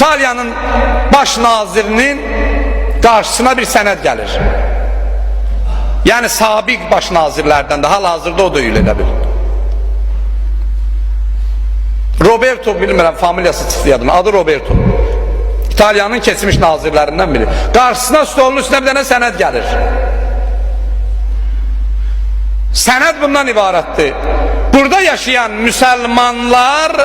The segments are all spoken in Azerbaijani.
İtaliyanın baş nazirinin qarşısına bir sənəd gəlir. Yəni sabiq baş nazirlərdən də, hal-hazırda o deyil elə bil. Roberto, bilmirəm, familiyası çıxdı yadıma, adı Roberto. İtaliyanın keçmiş nazirlərindən biri. Qarşısına stolun üstünə bir dənə sənəd gəlir. Sənəd bundan ibarətdir. Burada yaşayan müsəlmanlar,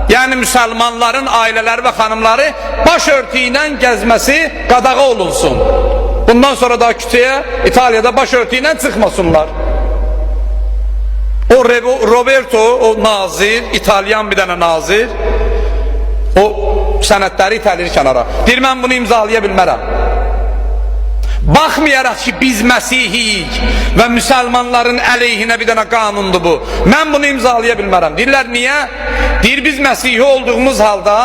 yəni müsəlmanların ailələri və xanımları baş örtüyü ilə gəzməsi qadağa olunsun. Bundan sonra da küçəyə İtaliyada baş örtüyü ilə çıxmasınlar. O Roberto, o nazir, İtalyan bir dənə nazir, o sənədləri itəlir kənara. Deyir, mən bunu imzalaya bilmərəm. Baxmayaraq ki, biz məsihiyik və müsəlmanların əleyhinə bir dənə qanundur bu. Mən bunu imzalaya bilmərəm. Deyirlər, niyə? Deyir, biz məsihi olduğumuz halda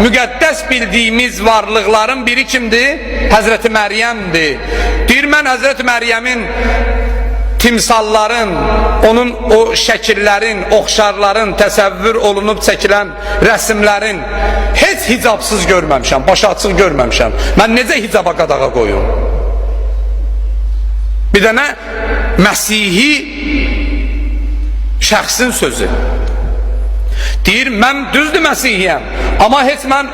müqəddəs bildiyimiz varlıqların biri kimdir? Həzrəti Məryəmdir. Deyir, mən Həzrəti Məryəmin timsalların, onun o şəkillərin, oxşarların, təsəvvür olunub çəkilən rəsimlərin heç hicabsız görməmişəm, başı açıq görməmişəm. Mən necə hicaba qadağa qoyum? Bir dənə məsihi şəxsin sözü. Deyir, mən düzdür məsihiyəm, amma heç mən,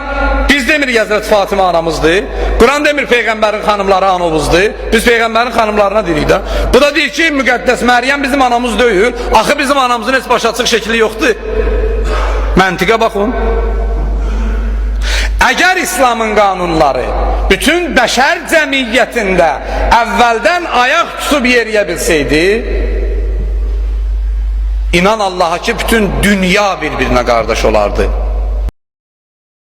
biz demirik Həzrət Fatimə anamızdır, Quran demir Peyğəmbərin xanımları anamızdır, biz Peyğəmbərin xanımlarına deyirik də. Bu da deyir ki, müqəddəs Məryəm bizim anamız deyil, axı bizim anamızın heç baş açıq şəkli yoxdur. Məntiqə baxın. Əgər İslamın qanunları bütün bəşər cəmiyyətində əvvəldən ayaq tutub yeriyə bilsəydi, inan Allaha ki, bütün dünya bir-birinə qardaş olardı.